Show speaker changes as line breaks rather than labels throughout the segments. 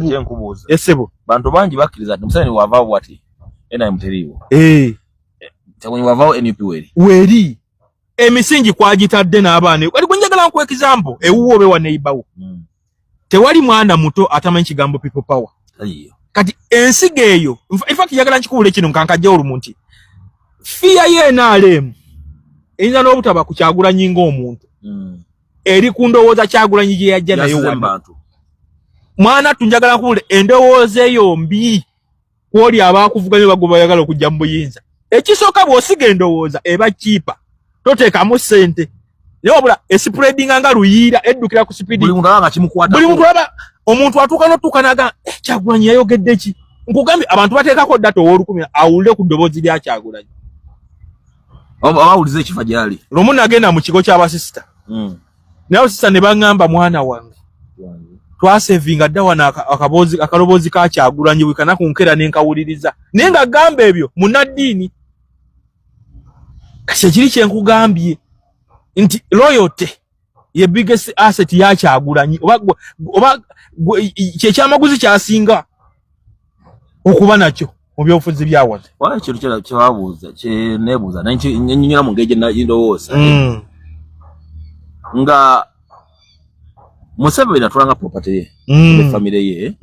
Kyenkubuuza,
Esebo.
Bantu bangi bakkiriza nti Museveni wavaawo bwati NRM teriiwo. Kyagulanyi wavaawo, NUP weri.
Weri emisingi kwagitadde n'abaana. Kati gwe njagala nkuwa example, ewuwo obe wa neighbor, tewali mwana muto atamanyi kigambo People Power.
Taliyo.
Kati ensigo eyo, in fact njagala nkikuwula kino nkankajja olumu nti fear ye NRM eyinza n'obutaba ku Kyagulanyi ng'omuntu, eri ku ndowooza Kyagulanyi gye yajja nayo
Yasize mu
wano.
bantu.
Mwana ttu, njagala nkuwule endowooza eyo mbi kwoli abaakuvuganya bago bayagala okujja mu buyinza. Ekisooka, bw'osiga endowooza eba kiipa, toteekamu ssente, naye wabula espreadinga nga luyiira, eddukira ku speed.
Buli muntu aba nga kimukwatako.
Buli muntu aba omuntu atuuka n'otuuka naga, "Eh, Kyagulanyi yayogedde ki?" Nkugambye, abantu bateekako data ow'olukumi awulire ku ddoboozi lya Kyagulanyi.
Oba awuliza ekifa gyali.
Lumu nagenda mu kigo ky'abasisita, naye abasisita ne baŋŋamba, "Mwana wange, twasevinga dda wano akaloboozi ka Kyagulanyi buli kanaku nkeera ne nkawuliriza." Naye nga gamba ebyo munnaddiini. Kati ekiri kyenkugambye nti loyalty ye biggest asset ya Kyagulanyi, oba kyekyamaguzi kyasinga okuba nakyo mu byobufuzi byawano.
Wala ekintu kyebabuuza, kyeneebuuza, nenyonyola mu ngeri gye ndowooza nga Museveni atwalanga property ye ne famire ye,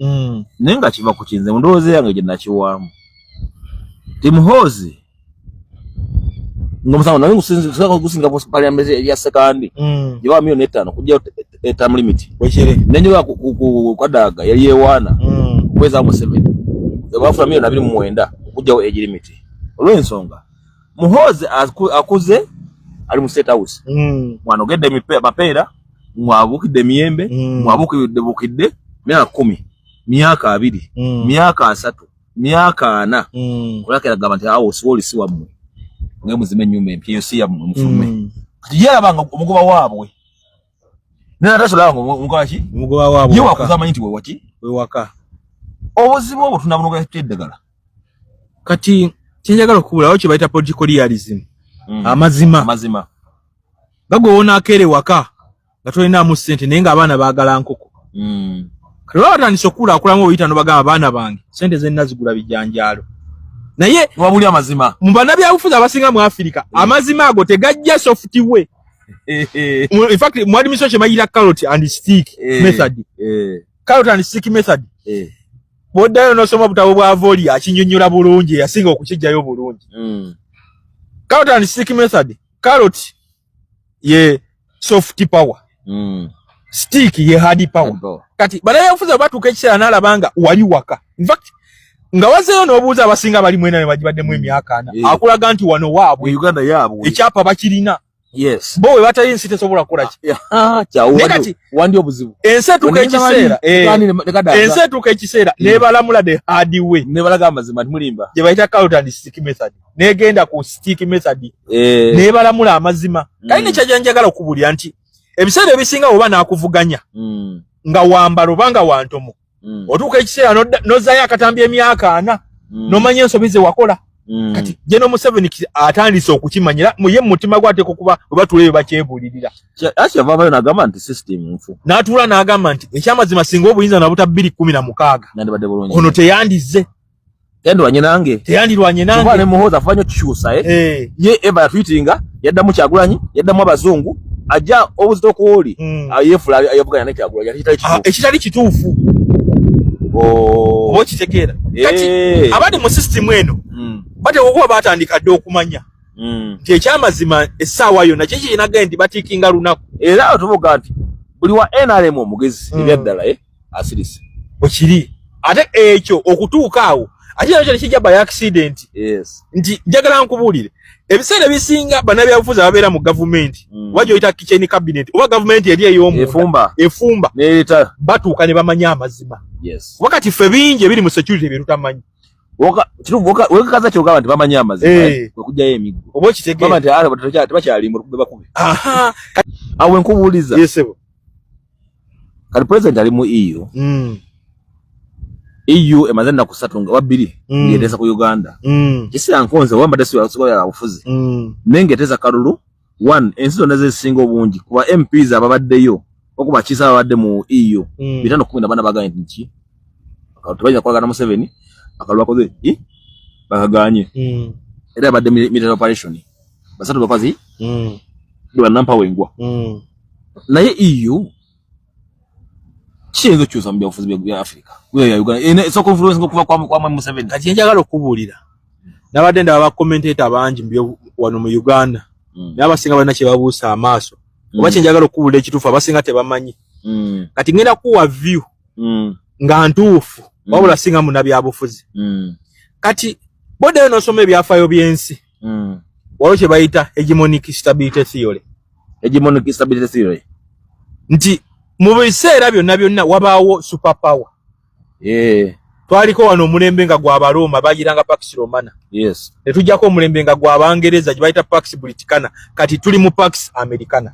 naye nga kiva ku kinze mu ndowooza yange gye nakiwaamu ti Muhoozi ngaomusango naye gusinga parliament ya Sekandi gye bawa 5 million kujja term limit.
Wekere.
Nenjoga ku Kadaga yali yewaana okweza Museveni, bafuna 29 million okugjawo age limit, olw'ensonga Muhoozi akuze ali mu State House, mwanogedde mapeera, mwabukidde emiyembe, mwabukidde bukidde myaka 10, myaka 20, myaka 30, myaka 40, olakera gamba nti awo siwoli si wammwe, nge muzime ennyumba empya, eyo si yammwe, mufulume. Kati ye alabanga omugoba waabwe, naye ate solaba nga omugoba ki?
Omugoba waabwe.
Ye
waka.
Wakuze amanyi nti wewaki.
Wewaka.
Obuzibu obwo tunabunoga tutya eddagala?
Kati kyenjagala okukubulawo kye bayita political realism, amazima.
Amazima.
Nga gwe wonaakeera ewaka nga tolinaamu ssente, naye ng'abaana baagala nkoko. Kati baba batandise okukulaakulanamu obuyita, nobagamba, "Abaana bange, sente zenna zigula bijanjaalo," naye
wabuli amazima.
Mu bannabyabufuzi abasinga mu Afirika, amazima ago tegajja soft way. In fact, mu administration kye bayita carrot and stick method. Carrot and stick method, bw'oddayo n'osoma obutabo bwa Voli, akinyonnyola bulungi, yasinga okukijjayo bulungi. Carrot and stick method, carrot ye soft power, stick ye hard power. Kati bannabyabufuzi bwe batuuka ekiseera n'alaba nga wali waka, in fact nga wazeeyo n'obuuza abasinga bali mwena ne bagibaddemu emyaka 40, akulaga nti wano waabwe.
Uganda yaabwe.
Ekyapa bakirina. Bo we batali, ensi tesobola kukola ki.
Naye
kati
wandi obuzibu.
Ensi etuuka ekiseera, ensi etuuka ekiseera nebalamula the hard way.
Nebalaga amazima nti mulimba.
Gye bayita carrot and stick method, negenda ku stick method, nebalamula amazima. Kale nekyajja njagala okubulira nti ebiseera ebisinga bw'oba naakuvuganya nga wambala oba nga wantomo, otuuka ekiseera n'ozzayo akatambi emyaka 40, n'omanya ensobi ze wakola. Kati General Museveni atandise okukimanyira ye mu mutima gwe, ateeka okuba bwe batuula ebyo bakyebuulirira.
Aki yava nagamba nti system nfu.
N'atuula n'agamba nti ekyamazima singa obuyinza nabuta 2016,
nandibadde bulungi.
Ono teyandize.
Yandirwanye nange.
Teyandirwanye
Kuba ne
nange.
Muhoozi afa nnyo kikyusa, eh?
Eh.
Ye eva yatwitinga, yaddamu Kyagulanyi, yaddamu abazungu, ajja obuzito kwoli. Yeefula yavuganya ne Kyagulanyi, ate kitali
Ah,
kituufu.
Ekitali kituufu.
Oh.
Oba okitegeera kati abali mu sisitimu eno bateekwa okuba batandika dde okumanya nti ekyamazima essaawa yonna kiki kinagaye nti batiikinga lunaku.
Era tuvuga nti buli wa NRM omugezi ebyaddala, eh, asirise.
Bwekiri, ate ekyo okutuuka awo ate nakyo tekijja by accident. Nti njagala nkubuulire, ebiseera ebisinga bannabyabufuzi ababeera mu gavumenti, oba gyoyita kitchen cabinet, oba gavumenti eri ey'omunda
efumba,
efumba,
neeta,
batuuka ne bamanya amazima. Kuba kati ffe bingi ebiri mu security bye tutamanyi.
Wekakaza kyogamba nti bamanyi amazima,
Eh.
kwekugjayo emiggo.
Oba okitegeera?
Baba nti "Ah, tebakyalimba, tukube bakube."
Aha.
Awo nkubuuliza.
Yesebo.
Kati president ali mu EU. EU emaze ennaku 3 nga 2 ng'eteesa ku Uganda. Kiseera nkonze wambadde siwala bufuzi, naye ng'eteesa kalulu one, ensi zonna zezisinga obungi kuba MPs ababaddeyo okuba kiisa ababadde mu EU 514 bagambye nti ki Tebayinza kukolagana Museveni, akalulu bakoze bakaganye. Era abadde military operation, basatu bakozi banampawengwa. Naye EU kiyinza okukyusa mu byabufuzi bya Africa ya Uganda esooka influence okuva kwa Museveni.
Kati njagala okubuulira, nabadde ndaba ba commentator bangi wano mu Uganda, naye abasinga balina kye babuusa amaaso oba kyenjagala okubuulira ekituufu abasinga tebamanyi. Kati ngenda kuwa view nga ntuufu, wabula singa munnabyabufuzi. Kati boddeyo n'osoma ebyafaayo by'ensi, waliwo kye bayita hegemonic stability theory.
Hegemonic stability theory.
Nti mu biseera byonna byonna wabaawo super power. Twaliko wano omulembe nga gwa Baroma, bagiranga Pax Romana. Ne tujjako omulembe nga gwa Bangereza gye bayita Pax Britannica. Kati tuli mu Pax Americana.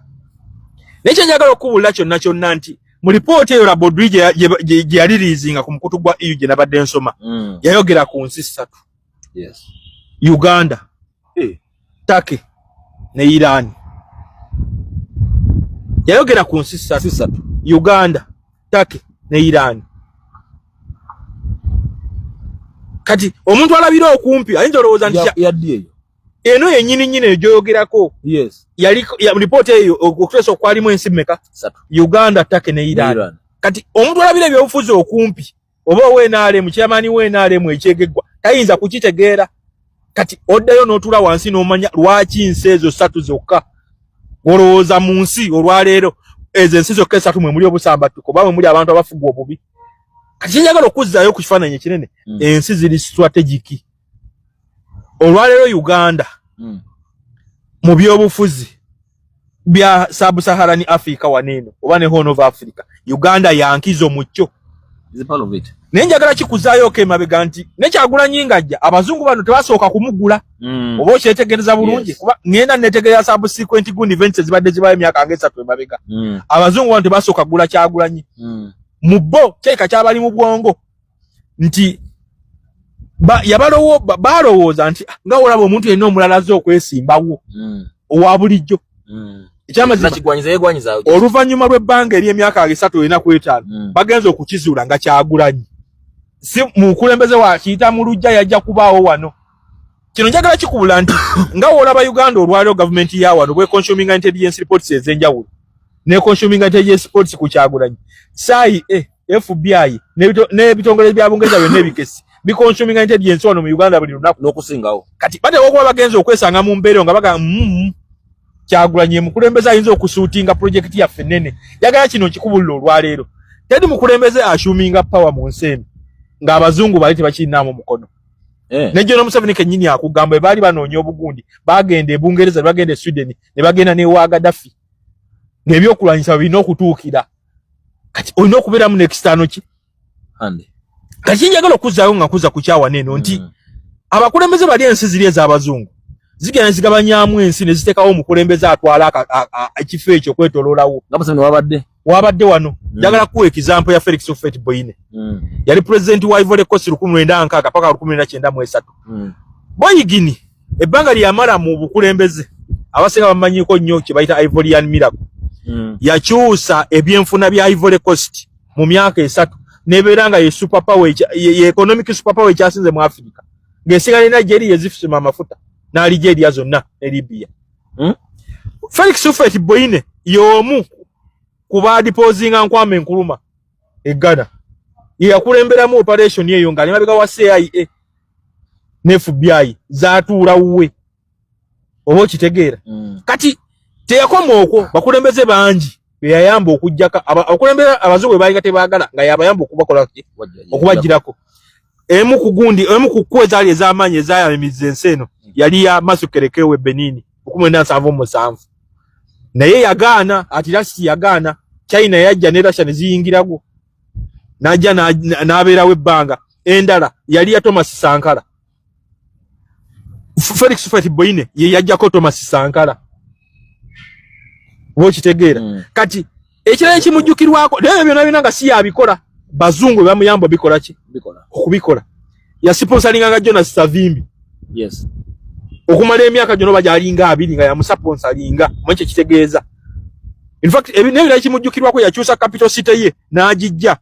Naye kyenjagala okubuulira kyonna kyonna nti mu lipooti eyo Labodri gye yaliriizinga ku mukutu gwa EU gye nabadde nsoma, yayogera ku nsi ssatu. Uganda, Turkey ne Iran. Yayogera ku nsi ssatu: Uganda, Turkey ne Iran. Kati omuntu alabira okumpi ayinza olowooza nti
yaddi eyo
eno yennyini nnyini eyo gyoyogerako. Yali lipooti eyo okuteesa okwalimu ensi mmeka? Uganda, Turkey ne Iran.
Iran.
Kati omuntu alabira ebyobufuzi okumpi oba owa NRM, chairman wa NRM ekyegeggwa, tayinza kukitegeera. Kati oddayo n'otuula wansi n'omanya lwaki nsi ezo ssatu zokka. Olowooza mu nsi olwaleero ezo ensi zokka esatu mwe muli obusambattuko oba mwe muli abantu abafuga obubi. Kati kyenjagala okuzzaayo ku kifaananyi ekinene, ensi ziri strategic. Olwaleero Uganda mu byobufuzi bya Sub-Saharan Africa wano eno oba ne Horn of Africa, Uganda yankizo mu kyo.
Is a part of it.
Naye njagala kikuzaayoko emabega nti ne Kyagulanyi ng'ajja, abazungu bano tebasooka kumugula. Oba okyetegereza bulungi, kuba ŋŋenda netegereza subsequent good events ezibadde zibaayo emyaka ng'esatu emabega. Abazungu bano tebasooka kugula Kyagulanyi. Mu bo kyeka kyabali mu bwongo nti balowooza nti nga olaba omuntu yenna omulala azze okwesimbawo owa bulijjo. Ekyamazima,
Nakigwanyiza, yeegwanyiza.
oluvannyuma lw'ebbanga ery'emyaka 35, bagenze okukizuula nga Kyagulanyi si mukulembeze wa kiyita mu lujja, yajja kubaawo wano. Kino njagala kikubula nti nga w'olaba Uganda olwaleero, gavumenti ya wano bwe consuminga intelligence reports ez'enjawulo ne consuminga intelligence reports ku Kyagulanyi, CIA, FBI n'ebitongole bya Bungereza byonna ebikesi biconsuminga intelligence wano mu Uganda buli lunaku
n'okusingawo.
Kati bateekwa okuba bagenze okwesanga mu mbeera nga bagamba, Kyagulanyi ye mukulembeze ayinza okusuutinga projekiti yaffe ennene." Njagala kino nkikubulira olwaleero, teri mukulembeze assuminga power mu nsi eno ng'abazungu bali tebakirinaamu mukono. Ne General Museveni kennyini akugamba bwe baali banoonya obugundi, bagenda e Bungereza, ne bagenda e Sweden, ne bagenda n'ewa Gaddafi, ng'ebyokulwanyisa birina okutuukira. Kati olina okubeeramu n'ekisitaano ki?
Hande.
Kati kinjagala okuzzaayo nga nkuza ku kyawana eno nti abakulembeze bali ensi ziri ez'abazungu zigenda zigabanyaamu ensi ne ziteekawo omukulembeze atwala ekifo ekyo okwetoloolawo.
Nga Museveni wabadde.
Wabadde wano. Njagala kuwa example ya Felix Houphouët-Boigny. Yali president wa Ivory Coast 1960 paka 1993. Boigny ebbanga lye yamala mu bukulembeze, abasinga bamanyiiko nnyo kye bayita Ivorian Miracle. Yakyusa ebyenfuna bya Ivory Coast mu myaka 3 nebeera nga ye super power, ye economic super power ekyasinze mu Africa, ng'esigala ne Nigeria ezifusima amafuta na Algeria zonna ne Libya. Felix Houphouët-Boigny y'omu ku badeposinga Kwame Nkrumah e Ghana. Ye yakulemberamu operation eyo ng'ali mabega wa CIA ne FBI zaatuula wuwe, oba okitegeera. Kati teyakoma okwo, bakulembeze bangi beyayamba okujjako abakulembeze abazungu be baalinga tebaagala, nga yabayamba okubakola ki? Okubagirako. Emu ku gundi, emu ku kku ezaali ez'amaanyi ezayamimiza ensi eno yali ya Mathieu Kérékou e Benin 1977, naye yagaana, ati last yagaana. China yajja ne Russia ne ziyingirago, n'ajja n'abeerawo ebbanga. Endala yali ya Thomas Sankara. Felix Houphouët-Boigny ye yajjako Thomas Sankara, oba okitegeera. Kati ekirala ekimujjukirwako, naye ebyo byonna byonna nga si yabikola, bazungu be bamuyamba bikola ki?
Bikola.
Okubikola. Yasiponsalinga nga Jonas Savimbi okumala emyaka gyonna oba gyalinga 20 nga yamusaponsalinga, omanyi kyekitegeeza. In fact, n'ebirala ekimujjukirwako, yakyusa capital city ye n'agijja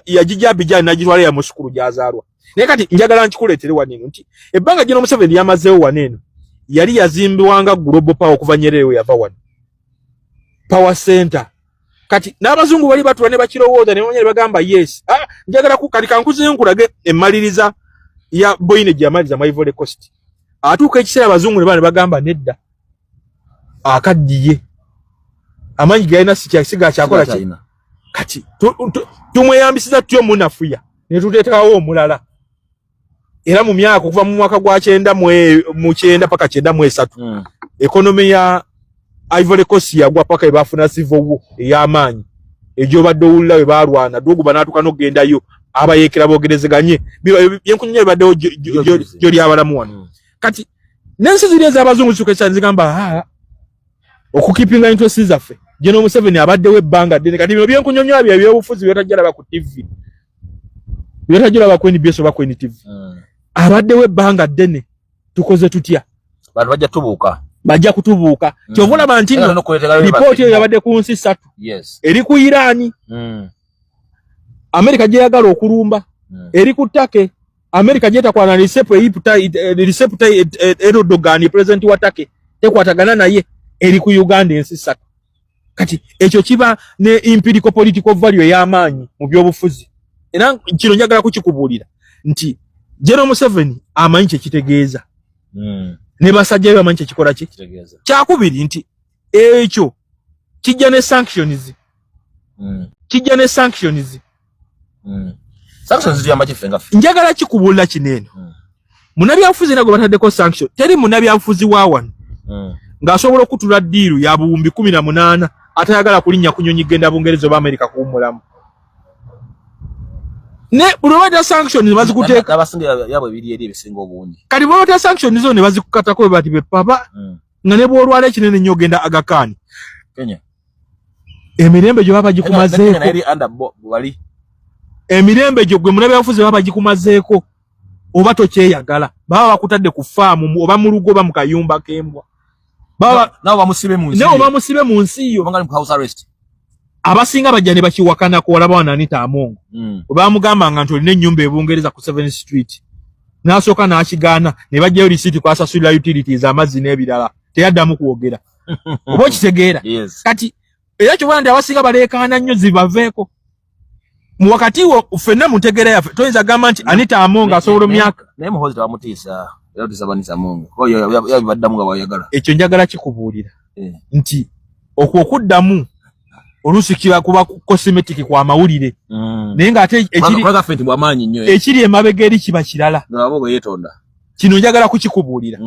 Yagijja Abidjan n'agitwala ya Musukulu gy'azaalwa. Naye kati njagala nkikuleetere wano eno nti ebbanga General Museveni yamazeewo wano eno yali yazimbibwanga global power okuva Nyerere we yava wano, power center. Kati n'abazungu bali batula ne bakirowooza ne bamanya ne bagamba yes. Ah, njagala kati kankuzeyo nkulage emmaliriza ya Boyine gye yamaliriza mu Ivory Coast. Atuuka ekiseera abazungu ne baba ne bagamba nedda, akaddiye, amaanyi galina sigakyakola ki. Kati tumweyambisiza tutyo munafuya ne tuteekawo omulala. Era mu myaka okuva mu mwaka gwa 99 paka 93 economy ya Ivory Coast yagwa paka ebafuna civil war ey'amaanyi egyobadde owulira we baalwana. Drogba n'atuuka n'okugendayo abayeekera boogerezeganye byenkunyonyo bibaddewo gyo lyabalamu wano. Kati n'ensi ziri ez'abazungu zituuka ekiseera nzigamba okukeepinga interest zaffe, General Museveni abaddewo ebbanga ddene. Kati bino byenkunyonyola bye ebyobufuzi byotajja laba ku TV, byotajja laba ku NBS oba ku NTV. Abaddewo ebbanga ddene, tukoze tutya?
Bantu bajja tubuuka.
Bajja kutubuuka. Kyova olaba nti nno lipooti eyo yabadde ku nsi ssatu. Eri ku Iraani, Amerika gyeyagala okulumba. Eri ku Turkey, Amerika gyetakwana Recep Tayyip Erdogan, president wa Turkey, tekwatagana naye. Eri ku Uganda. Ensi ssatu. Kati ekyo kiba ne empirical political value ey'amaanyi mu byobufuzi. Era kino njagala kukikubuulira nti General Museveni amanyi kyekitegeeza ne basajja be bamanyi kyekikola ki.
Kitegeeza.
Kyakubiri nti ekyo kijja ne sanctions. Kijja ne sanctions.
Sanctions zituyamba ki ffe nga ffe?
Njagala kikubuulira kino eno. Munnabyabufuzi era gwe bataddeko sanction, teri munnabyabufuzi wa wano ng'asobola okutula deal ya 18,000 atayagala kulinnya ku nyonyi genda Bungereza oba Amerika kuwummulamu. Ne buli lwebata sanction ne bazikuteeka
Abasinga yabwe biri eri ebisinga obungi.
Kati bwebata sanction zo ne bazikukatako bwe bati bepapa nga ne bw'olwala ekinene nnyo ogenda Aga Khan.
Kenya.
Emirembe gyo baba gikumazeeko.
Kenya eri under bali.
Emirembe gyo gwe munnabyabufuzi baba bagikumazeeko oba tokyeyagala, baba bakutadde ku faamu oba mu lugo oba mu kayumba k'embwa. Baba
Nabo bamusibe mu nsi.
Nawe bamusibe mu nsi yo.
Obanga ali mu house arrest.
Abasinga bajja ne bakiwakanako. Walaba wano Anita Among bwe bamugambanga nti olina ennyumba e Bungereza ku 7 Street, n'asooka n'akigaana ne bajjayo risiiti kwasasulira utilities, amazzi n'ebirala, teyaddamu kwogera. Oba okitegeera?
Yes.
Kati era kyobona nti abasinga baleekaana nnyo zibaveeko mu wakati wo ffenna mu ntegeera yaffe toyinza kugamba nti Anita Among asobola myaka
Naye Muhoozi tebamutiisa. Era otiisa Anita Among. Kuba yabaddamu nga bw'ayagala.
Ekyo njagala kikubuulira nti okwo okuddamu oluusi kiba kuba cosmetic kwa mawulire, naye ng'ate
Kubanga ffe nti bw'amaanyi nnyo.
Ekiri emabega eri kiba kirala.
Nga bwe yeetonda.
Kino njagala kukikubuulira.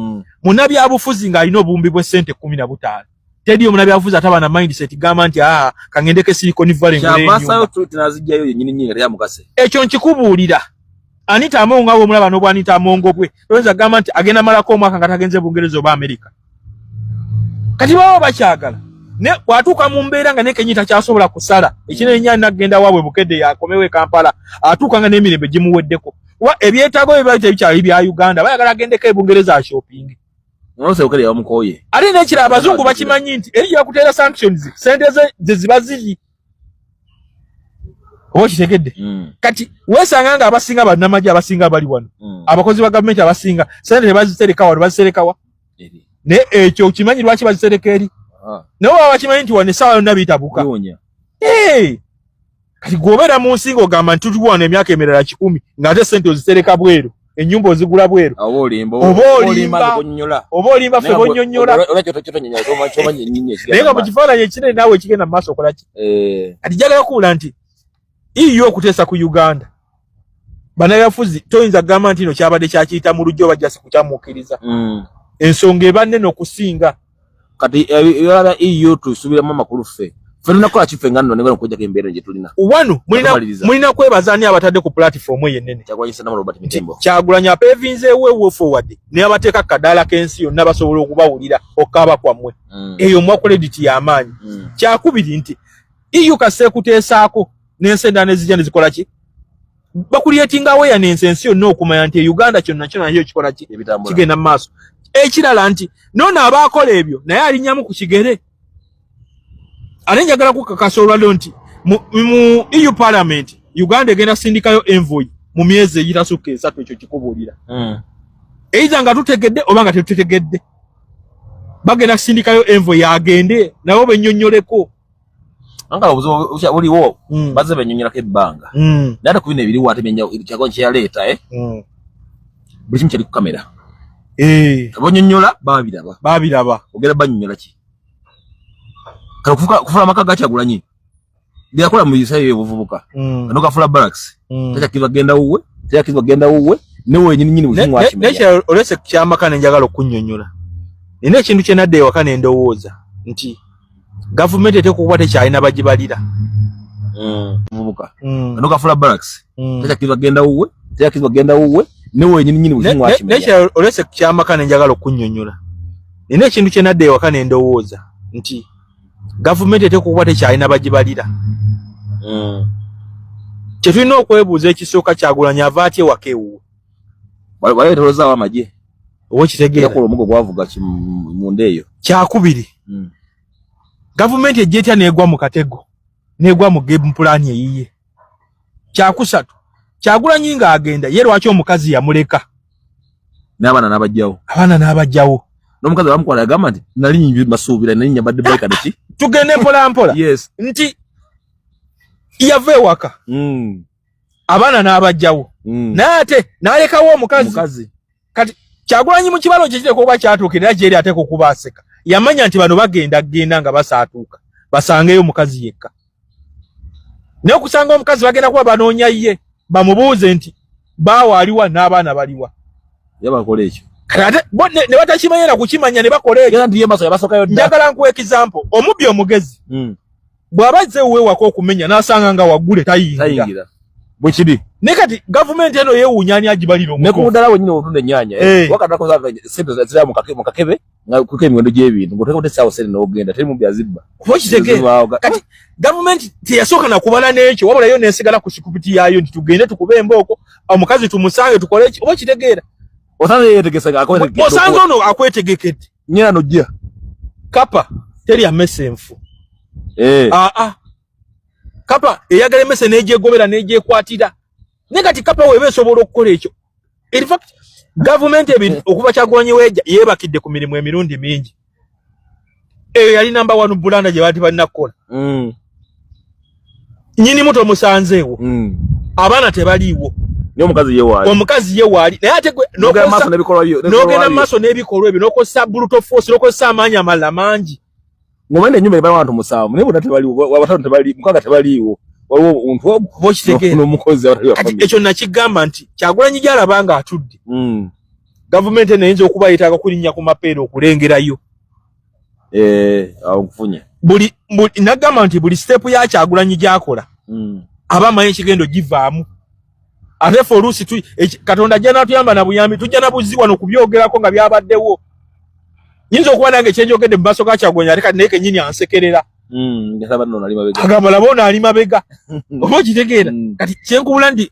Munnabyabufuzi ng'alina obuwumbi bw'essente 15, teriyo munnabyabufuzi ataba na mindset gamba nti aa kangendeko e Silicon Valley ngule
Kyava asayo
ennyumba.
Tweet n'azijjayo yennyini nnyini nga teyamukase.
Ekyo nkikubuulira. Anita Among nga bwomulaba n'obwa Anita Among bwe, toyinza kugamba nti agenda malako omwaka nga tagenze Bungereza oba Amerika. Kati baba bakyagala ne bw'atuuka mu mbeera nga nekenyi takyasobola kusala ekinene nnyo, alina kugenda waabwe Bukedde yakomewo e Kampala. Atuuka nga n'emirembe gimuweddeko kuba ebyetaago bye biba tebikyali bya Uganda, bayagala agendeko e Bungereza ashopping.
Noluse Bukedde yabamukooye.
Ate n'ekirala, abazungu bakimanyi nti eri gyebakuteera sanctions sente ze ze ziba ziri. Oba okitegedde? Kati weesanga nga abasinga bannamagye abasinga bali wano, abakozi ba gavumenti abasinga sente tebazitereka wano, baziterekawa?
Eri.
Naye ekyo okimanyi lwaki bazitereka eri? Naye baba bakimanyi nti wano essaawa yonna biitabuka.
Biwunya.
Hey! Kati gwobeera mu nsi ng'ogamba nti tuli wano emyaka emirala 100 ng'ate sente ozitereka bweru, ennyumba ozigula bweru.
Oba olimba.
Oba olimba.
Olimba.
Oba olimba ffe bonnyonnyola.
Oba kyotonnyonnyola kyomanyi ennyinyi ekigenda
Naye nga
mu
mu kifaananyi ekinene naawe ekigenda mu maaso okola ki? Kati njagala kuwula nti EU okuteesa ku Uganda, bannabyabufuzi toyinza kugamba nti no kyabadde kyakiyita mu lujja oba just kukyamuukiriza. Ensonga eba nnene okusinga.
Kati ebirala bya EU tusuubiramu amakulu ffe. Ffe tulina ki ffe nga nno negana okujjako embeera gye tulina?
Wano
Tumaliriza.
Mulina kwebaza ani abatadde ku platform eyo ennene?
Kyagulanyi Ssentamu Robert Mitembo.
Kyagulanyi apavinzeewo way forward ne abateeka kadaala k'ensi yonna basobola okubawulira okukaaba kwammwe. Eyo mwa credit y'amaanyi. Kyakubiri nti EU kaseekuteesaako n'ensi endala nezijja nezikola ki, bacreatinga awareness ensi yonna okumanya nti e Uganda kyonna kyonna nakyo kikola ki,
Ebitambula.
kigenda mu maaso. Ekirala nti noono abaakola ebyo naye alinnyamu ku kigere. Ate njagala kukakasa olwaliro nti Mu EU Parliament, Uganda egenda sindikayo envoy mu myezi egitasukka 3. Ekyo kikubuulira. Either nga tutegedde oba nga tetutegedde, bagenda kusindikayo envoy agende nabo bennyonnyoleko.
Anga obuzibu buliwo, bazze bennyonnyolako ebbanga, naye ate ku bino ebiriwo ate Kyagulanyi kyeyaleeta, eh? Buli kimu kyali ku kamera. Abanyonnyola babiraba.
Babiraba.
Ogenda bannyonnyola ki? Kale kufula amaka ga Kyagulanyi byakola mu biseera by'obuvubuka, kano kafula barracks. Takyakkirizibwa kugenda wuwe, takyakkirizibwa kugenda wuwe, ne wenyini nyini buli kimu wakimenya.
Nekirala, olese kyamaka, ne njagala okunnyonnyola, nina ekintu kye nadda ewaka ne ndowooza nti gavumenti eteekwa okuba tekyalina bagibalira.
Buvubuka, kano kafula barracks. Takyakkirizibwa kugenda wuwe, takyakkirizibwa kugenda wuwe, ne wenyini nyini buli kimu wakimenya.
Nekirala, olese kyamaka, ne njagala okunnyonnyola, nina ekintu kye nadda ewaka ne ndowooza nti gavumenti eteekwa okuba tekyalina bagibalira. Kye tulina okwebuuza ekisooka, Kyagulanyi ava atya ewaka ewuwe?
Waleetolozaawo amagye.
Oba okitegeera?
Yakola omugo gwavuga munda eyo.
Kyakubiri, gavumenti ejja etya n'egwa mu katego, n'egwa mu game plan eyiye? Kyakusatu, Kyagulanyi ng'agenda ye, lwaki omukazi yamuleka?
N'abaana n'abajjawo.
Abaana n'abajjawo.
N'omukazi bamukwala, yagamba nti nali basuubira, nali nyambadde biker neki.
Tugende mpola mpola. Nti yava ewaka, abaana n'abajjawo, naye ate n'alekawo omukazi.
Omukazi.
Kati Kyagulanyi mu kibalo kye kiteekwa okuba kyatuukira, era gyeri ateekwa okuba aseka. Yamanya nti bano bagenda genda nga basaatuuka basangeyo omukazi yekka, naye okusanga omukazi bagenda kuba banoonya ye, bamubuuze nti baawo aliwa n'abaana baliwa.
Yabakola ekyo.
Kati ate bo ne batakimanya na kukimanya ne bakola ekyo.
Era nti ye maaso yabasokayo dda.
Njagala nkuwa example: omubbi omugezi bw'aba azze ewuwe waka okumenya n'asanga nga waggule, tayingira.
Tayingira, bwe kiri.
Naye kati gavumenti eno yeewuunya ani agibalira
ne ku
omutuufu.
Muddala wenyini otunda ennyaanya, wakatako sente zira mu kakebe nga kuliko emiwendo gy'ebintu, ng'oteeka essaawa sente n'ogenda, teri mubbi azibba.
Oba okitegeera?
Zibaawo
Kati gavumenti teyasooka nakubala n'ekyo, wabula yo nesigala ku script yaayo nti tugende tukube embooko, omukazi tumusange, tukole eki. Oba okitegeera?
Osanze yeetegese.
Osanze ono akwetegekedde.
Nyina nojja.
Kapa teri amese enfu. Aa, kapa eyagala emmese n'egyegobera n'egyekwatira. Naye kati kapa weeba esobola okukola ekyo. In fact, gavumenti ebintu okuva Kyagulanyi weejja yeebakidde ku mirimu emirundi mingi. Eyo yali number one blunder gye baali balina kukola. Nyinimu tomusanzeewo, abaana tebaliiwo.
Naye omukazi ye waali.
Omukazi ye waali, naye ate gwe
n'ogenda maaso n'ebikolwa byo.
N'ogenda mu maaso n'ebikolwa ebyo, n'okozesa brutal force, n'okozesa amaanyi amalala mangi.
Ng'omanya ennyumba ebala abantu 7, naye bonna tebaliiwo, 5 tebali, 6 tebaliiwo, waliwo omuntu omu
Oba okitegeera?
n'omukozi abatali ba
Kati
family.
ekyo nakigamba nti Kyagulanyi gy'alaba nga atudde, gavumenti eno eyinza okuba yeetaaga kulinnya ku mapeera okulengerayo.
Eh, awo nkufunye.
Buli nagamba nti buli step ya Kyagulanyi gy'akola, aba amanyi ekigendo givaamu. Ate fe oluusi Katonda ajja n'atuyamba na buyambi, tujja na buzzi wano kubyogerako nga byabaddewo. Nyinza okuba nange kyenjogedde mu maaso ga Kyagulanyi, ate kati naye kennyini ansekerera.
Ngasaba nno nali mabega.
Agamba laba ono ali mabega. Oba okitegeera? Kati kyenkubula nti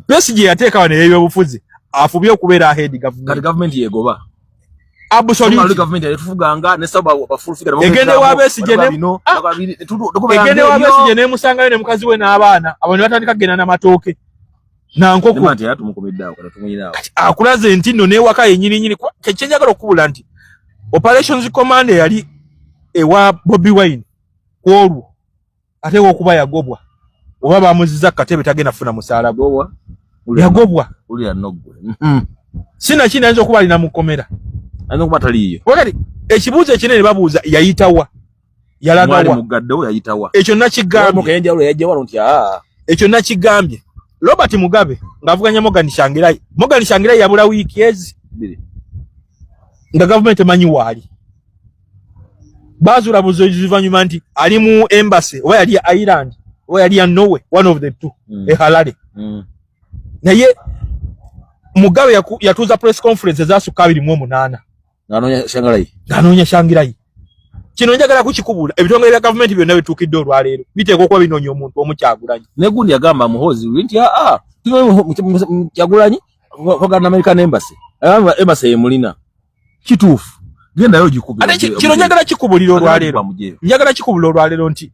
Besigye yateeka wano ey'ebyobufuzi, afubye okubeera ahead
Kati
gavumenti.
Gavumenti yegoba.
Absolutely.
Gavumenti yatufuganga ne saba bafulufika.
Egende wa Besigye
bino.
Egende wa Besigye nemusangayo ne mukazi we n'abaana abo, ne batandika kugenda n'amatooke nankoko.
Nti era tumukumidde awo, kati tumuyina awo.
Kati akulaze nti nno n'ewaka yennyini nyini. Kyenjagala okubula nti operations command eyali ewa Bobi Wine ku olwo ate okuba yagobwa oba bamuziza ku katebe, tagenda kufuna musaala gwe.
Yagobwa.
Yagobwa.
Ulira noggwe.
Sinakindi ayinza okuba alina mu kkomera.
Ayinza okuba taliiyo.
Kati ekibuuzo ekinene babuuza, yayitawa?
Mwali
Yalagawa?
Muggaddewo, yayitawa?
Ekyo nakigambye.
Omukenjawulo yajja wano nti aa.
Ekyo nakigambye. Robert Mugabe ng'avuganya Morgan Tsvangirai, Morgan Tsvangirai yabula wiiki ezi
2
nga gavumenti emanyi waali. Bazuula buzuvannyuma nti ali mu embassy, oba yali ya Ireland oba yali ya Norway, one of the two, e Harare. Naye Mugabe yatuuza press conference ezasukka 28
Ng'anoonya Tsvangirai.
Ng'anoonya Tsvangirai. Kino njagala kukikubula, ebitongole bya gavumenti byonna bituukidde olwaleero biteekwa okuba binoonya omuntu omu, Kyagulanyi.
Ne gundi yagamba Muhoozi nti aa, Kyagulanyi oganda American embassy. Agamba embassy yemulina. Kituufu. Gendayo ogikube.
Ate kino njagala kikubulira olwaleero, njagala kikubula olwaleero nti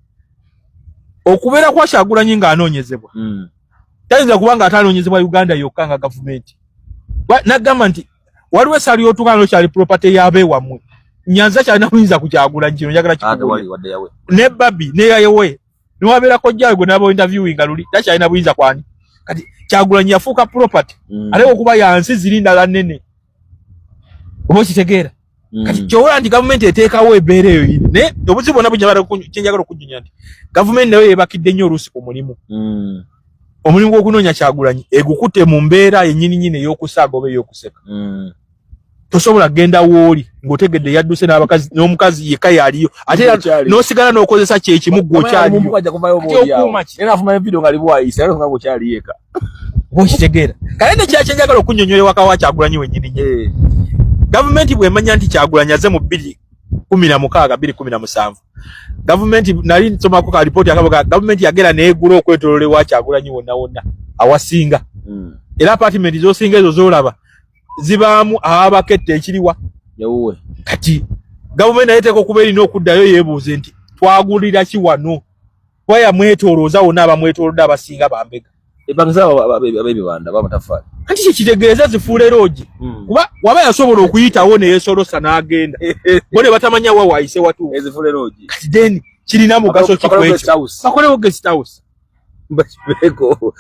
Okubeera kwa Kyagulanyi ng'anoonyezebwa, tayinza kuba nga atanoonyezebwa Uganda yokka nga gavumenti. Nagamba nti waliwo esaali y'otuuka nokyali property y'abeewammwe. Nyanza kyalina buyinza ku Kyagulanyi? Kino njagala kikubuulire. Ne Babi neyayewe niwabeera kojjaawe gwe naba interviewinga luli, takyalina buyinza kwani? Kati Kyagulanyi yafuuka property, ate okuba yansi ziri ndala nnene, oba okitegeera? Kati kyowola nti gavumenti eteekawo embeera eyo yini, naye obuzibu bwonna kyenjagala okujjunya nti gavumenti nayo yeebakidde nnyo oluusi ku mulimu. Omulimu gw'okunoonya Kyagulanyi egukutte mu mbeera yennyini nyini ey'okusaaga oba ey'okuseka. Tosobola kugenda wooli ng'otegedde yadduse n'abakazi n'omukazi yekka yaliyo, ate era
Okyaliyo.
n'osigala n'okozesa kyekimu gwe okyaliyo. Ate okuuma ki? Oba okitegeera? Kale nekira kyenjagala okunnyonnyola ewaka wa Kyagulanyi wennyini nyini, gavumenti bw'emanya nti Kyagulanyi aze mu 2016, 2017, gavumenti, nali nsomako ka lipooti akaboga, gavumenti yagera neegula okwetoloola ewa Kyagulanyi wonna wonna awasinga. Era apartment zosinga ezo zolaba zibaamu ababakette ekiriwa.
Yawuwe.
Kati gavumenti naye eteeka okuba erina okuddayo yeebuuze nti twagulira ki wano, kuba yamwetolooza wonna, abamwetoolodde abasinga bambega.
Epangisa ab'ebibanda b'amataffaali.
Anti kyekitegeeza zifuule lodge, kuba waba yasobola okuyitawo neyeesolosa n'agenda, bo ne batamanya wa waayise watuufu.
Ezifuule lodge.
Kati then kirina mugaso ki ku ekyo?
House.
Bakolewo guest house.
Bakibeeko.